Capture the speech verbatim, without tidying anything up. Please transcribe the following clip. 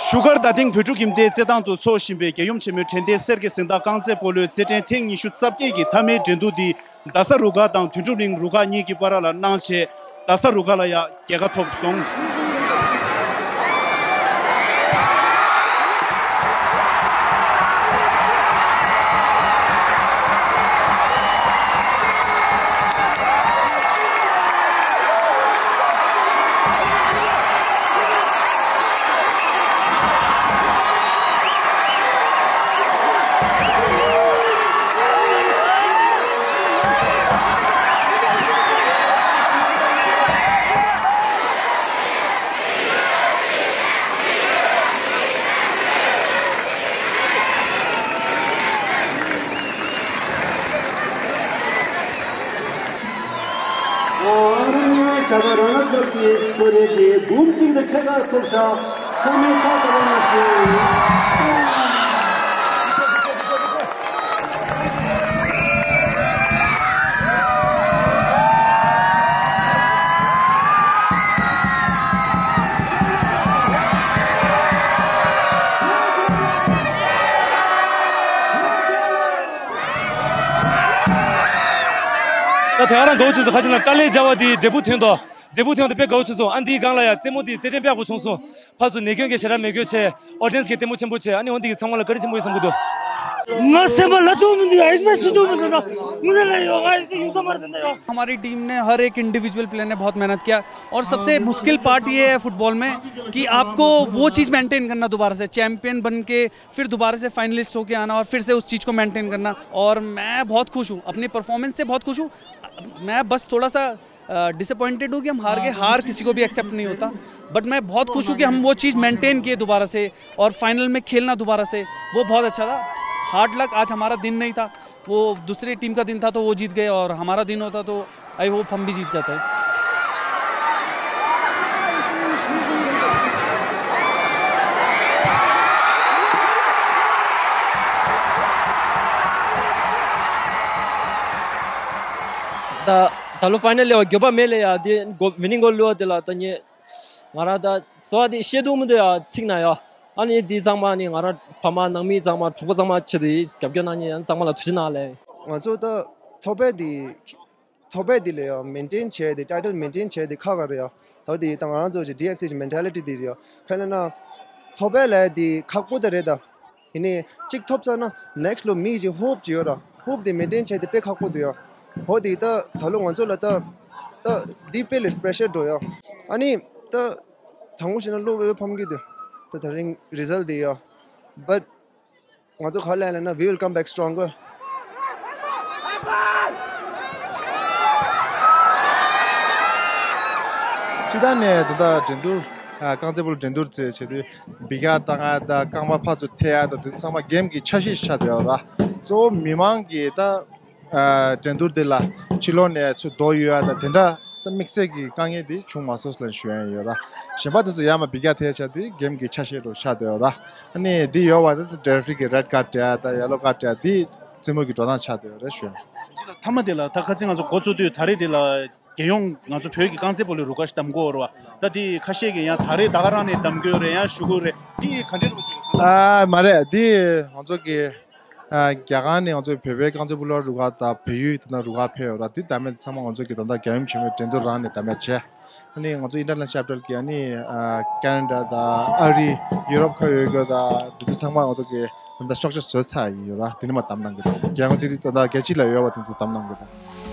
བཞུགས་སྒར་རྡ་སྟེང་བོད་ཕྲུག་ཁྱིམ་སྡེའི་རྩེད་ཐང་དུ་འཚོགས་བཞིན་པའི་རྒྱལ་ཡུམ་ཆེན་མོའི་དྲན་རྟེན་གསེར་གྱི་གཟེངས་རྟགས་རྐང་རྩེད་སྤོ་ལོའི་རྩེད་འགྲན་ཐེངས་ཉི་ཤུ་རྩ་བརྒྱད་ཀྱི་མཐའ་མའི་འགྲན་བསྡུར་འདི་རྡ་ས་རུ་ཁག་དང་དོན་གྲུབ་གླིང་རུ་ཁག་གཉིས་ཀྱི་བར་ལ་གནང་བྱས། རྡ་ས་རུ་ཁག་ལ་ཡང་རྒྱལ་ཁ་ཐོབ་སོང་། ཨ་རི་ཆ་ག་རང་སོགས་ཀྱི་སོ་རེ་དེ་འབུམ་གཅིག་ཏུ་ཆེ་ཁག་ཐོབ་ཤག་ཚང་མས་ཕྱག་ཏུ་རིང་ལ་ཞུ། ད་དེ་ག་རང་དགའ་བོ་བྱུང་སོང་། ཁ་ཅིག་ན་ཏཱ་ལའི་སྦྱར་བ་དེ་འབྲས་བུ་ཐོན་ཏོ། འབྲས་བུ་ཐོན་ཏེ་དཔེ་དགའ་བོ་བྱུང་སོང་། ཨ་འདིའི་སྒང་ལ་ཡང་རྩེད་མོ་དེ་རྩེད་འགྲན་དཔེ་ཡག་པོ་བྱུང་སོང་། ཕར་ཚུར་ནད་སྐྱོན་གྱི་བྱེད་ར་མེད་སྐྱོ་བྱས། ཨོ་ཌི་ཡན་སི་གི་ལྟད་མོ་ཆེན་པོ་བྱས། ཨ་ནི་འོན་ཏེ་གི་ཚང་མ་ལ་བཀའ་དྲིན་ཆེན་པོ་ཡོད་བསམ་གི་འདུག་ང་སེམས་པ་ལ་ཐུག་མི་འདུག་ཨེ་སྤེ་ཆུ་ཐུག་མི་འདུག་ད་ངུ་ན་ལ་ཡོད། ང་ཨེ་སྤེ་ཡོང་ས་མ་རེད། དེ་འདྲ་ཡོད། हमारी टीम ने हर एक इंडिविजुअल प्लेयर ने बहुत मेहनत किया और सबसे मुश्किल पार्ट ये है फुटबॉल में कि आपको वो चीज़ मेंटेन करना दोबारा से, चैंपियन बन के फिर दोबारा से फाइनलिस्ट होके आना और फिर से उस चीज़ को मेंटेन करना। और मैं बहुत खुश हूँ, अपनी परफॉर्मेंस से बहुत खुश हूँ। मैं बस थोड़ा सा डिसअपॉइंटेड हूँ कि हम हार गए। हार किसी को भी एक्सेप्ट नहीं होता, बट मैं बहुत खुश हूँ कि हम वो चीज़ मेंटेन किए दोबारा से और फाइनल में खेलना दोबारा से, वो बहुत अच्छा था। हार्ड लक, आज हमारा दिन नहीं था, वो दूसरी टीम का दिन था तो वो जीत गए और हमारा दिन होता तो आई होप हम भी जीत जाते। ད་ད་ལོ་ཕའི་ནལ་ལ་ཡ་འགྱོད་པ་མེད་ལ་ཡ་དེ་ཝི་ནིང་གོལ་བླུགས་པ་དེ་ལ་ད་ཉེ་ང་རང་ད་བཟོ་བ་དེ་ཤེས་འདུག་མི་འདུག་ཡ་ཚིག་ན་ཡ། ཨ་ནི་དེ་ཚང་མ་ནི་ང་རང་ཕ་མ་ནང་མི་ཚང་མ་གྲོགས་པོ་ཚང་མ་ཆེད་དུ་རྒྱབ་སྐྱོར་གནང་མཁན་ཡང་ཚང་མ་ལ་ཐུགས་རྗེ་གནང་ལེ། ང་ཚོ་ད་ཐོབ་པའི་དེ་ཐོབ་པའི་དེ་ལ་ཡང་མེན་ཊེན་བྱས་ཏེ་ཊའི་ཊལ་མེན་ཊེན་བྱས་ཏེ་ཁག་ཁག་རེད་ཡ། ད་དེ་ད་ང་རང་ཚོ་ཅིག་ཌི་ཨེཕ་སི་ཅིག་མེན་ཊེ་ལི་ཊི་དེ་རེད་ཡ། ཁ་ལ་ན་ཐོབ་པའི་ལ་དེ་ཁག་པོ་ད་རེད་ད། ཡིན་ནའི་གཅིག་ཐོབ་ཚར་ན་ནེག་སི་ལོ་མི་ཅིག་ཧོབ་ཅིག་ཡོད་ར། ཧོབ་དེ་མེན་ཊེན་བྱས་ཏེ་དཔེ་ཁག་པོ་འདུག་ཡ། ཧོ་དེ་ད་ད་ལོ་ང་ཚོ་ལ་ད་ད་དེ་དཔེ་ལས་པེ་རེ་ཤར་འགྲོ་ཡ། ཨ་ནི་ད་དང་པོ་བྱས་ན་བློ་ཕམ་གི་འདུག་ད་དེ་རིང་རི་ཛལ་དེ་ཡ། བཊ་ང་ཚོ་ག་ལ་ལབ་ན་we will come back stronger. སྤྱིར་བཏང་ནས་ད་ལྟ་འགྲན་བསྡུར་ཨ་རྐང་རྩེད་སྤོ་ལོ་འགྲན་བསྡུར་བྱེད་བྱེད་དུས་འབུད་རྒྱག་བཏང་ཡ་དང་རྐང་པ་ཕར་ཚུར་འཐེན་ཡ་དང་དེ་ཚང་མ་གེམ་གྱི་ཆ་ཤས་ཤིག་ཆགས་བསྡད་ཡོད་ར། གཙོ་བོ་མི་མང་གིས་ད་ཨ་འགྲན་བསྡུར་འདི་ལ་ཕྱི་ལོགས་ནས་ཚུར་རྡོ་གཡུག་ཡ་དང་དེ་འདྲ་ད་དམིགས་བསལ་གྱི་དཀའ་ངལ་འདི་བྱུང་མ་སོང་ལབ་ཞུ་ཡ་ཡོད་ར། གཞན་པ་དེ་ཚོ་ཡར་མར་འབུད་རྒྱག་འཐེན་ཆ་དེ་གེམ་གྱི་ཆ་ཤས་རུ་ཆགས་བསྡད་ཡོད་ར། ཨ་ནི་འདི་ཡོད་པ་དེ་རེ་ཕི་རིའི་གི་རེད་ཀར་སྤྲད་ཡ་དང་ཡེ་ལོ་ཀར་སྤྲད་ཡ་འདི་རྩེད་མོ་གི་འགྲོ་སྟངས་ཆགས་བསྡད་ཡོད་རེད་ཞུ་ཡ། མཐའ་མ་དེ་ལ་ད་ཁ་སང་ང་ཚོ་འགོ་བཙུགས་དུས་ད་རེས་དེ་ལ་རྒྱལ་ཡོངས་ང་ཚོ་བོད་ཀྱི་རྐང་རྩེད་སྤོ་ལོའི་རུ་ཁག་ཞིག་བདམས་དགོས་རེད་བ། ད་དེ་ཁ་ཤས་ཀྱིས་ཡང་ད་རེས་ད་ག་རང་ནས་བདམས་དགོས་རེད་ཡང་ཞུ་དགོས་རེད། དེ་ག་འདྲས་རེད་བ་ཞུ་དགོས། ཨ་མ་རེད། དེ་ང་ཚོ་གི་ཨ་རྒྱ་གར་ནས་ང་ཚོའི་བོད་པའི་རྐང་རྩེད་སྤོ་ལོ་རུ་ཁག་དང་བལ་ཡུལ་དེ་ན་རུ་ཁག་ཕེབས་ཡོད་ར། དེ་བདམས་མཁན་ཚང་མ་ང་ཚོ་གི་ད་ལྟ་རྒྱལ་ཡུམ་ཆེན་མོའི་འགྲན་བསྡུར་རང་ནས་བདམས་མཁན་བྱས། ཨ་ནི་ང་ཚོ་ཨིན་ཊར་ནེ་ཤ་ནལ་ཀེ་ཊ་གི་ཨ་ནི་ཨ་ཁེ་ན་ཌ་དང་ཨ་རི་ཡུ་རོབ་ཁ་ཡོད་རྒྱུ་དང་དེ་ཚོ་ཚང་མ་ང་ཚོ་གི་ད་ལྟ་སི་ཊྲག་ཅར་བཟོས་ཚར་ཡིན་ཡོད་ར། དེ་ནས་མར་བདམས་གནང་གི་རེད། རྒྱལ་ཡོངས་ཚིག་ཐིག་ད་ལྟ་རྒྱལ་སྤྱི་ལ་ཡོད་པ་དེ་ཚོ་བདམས་གནང་གི་རེད།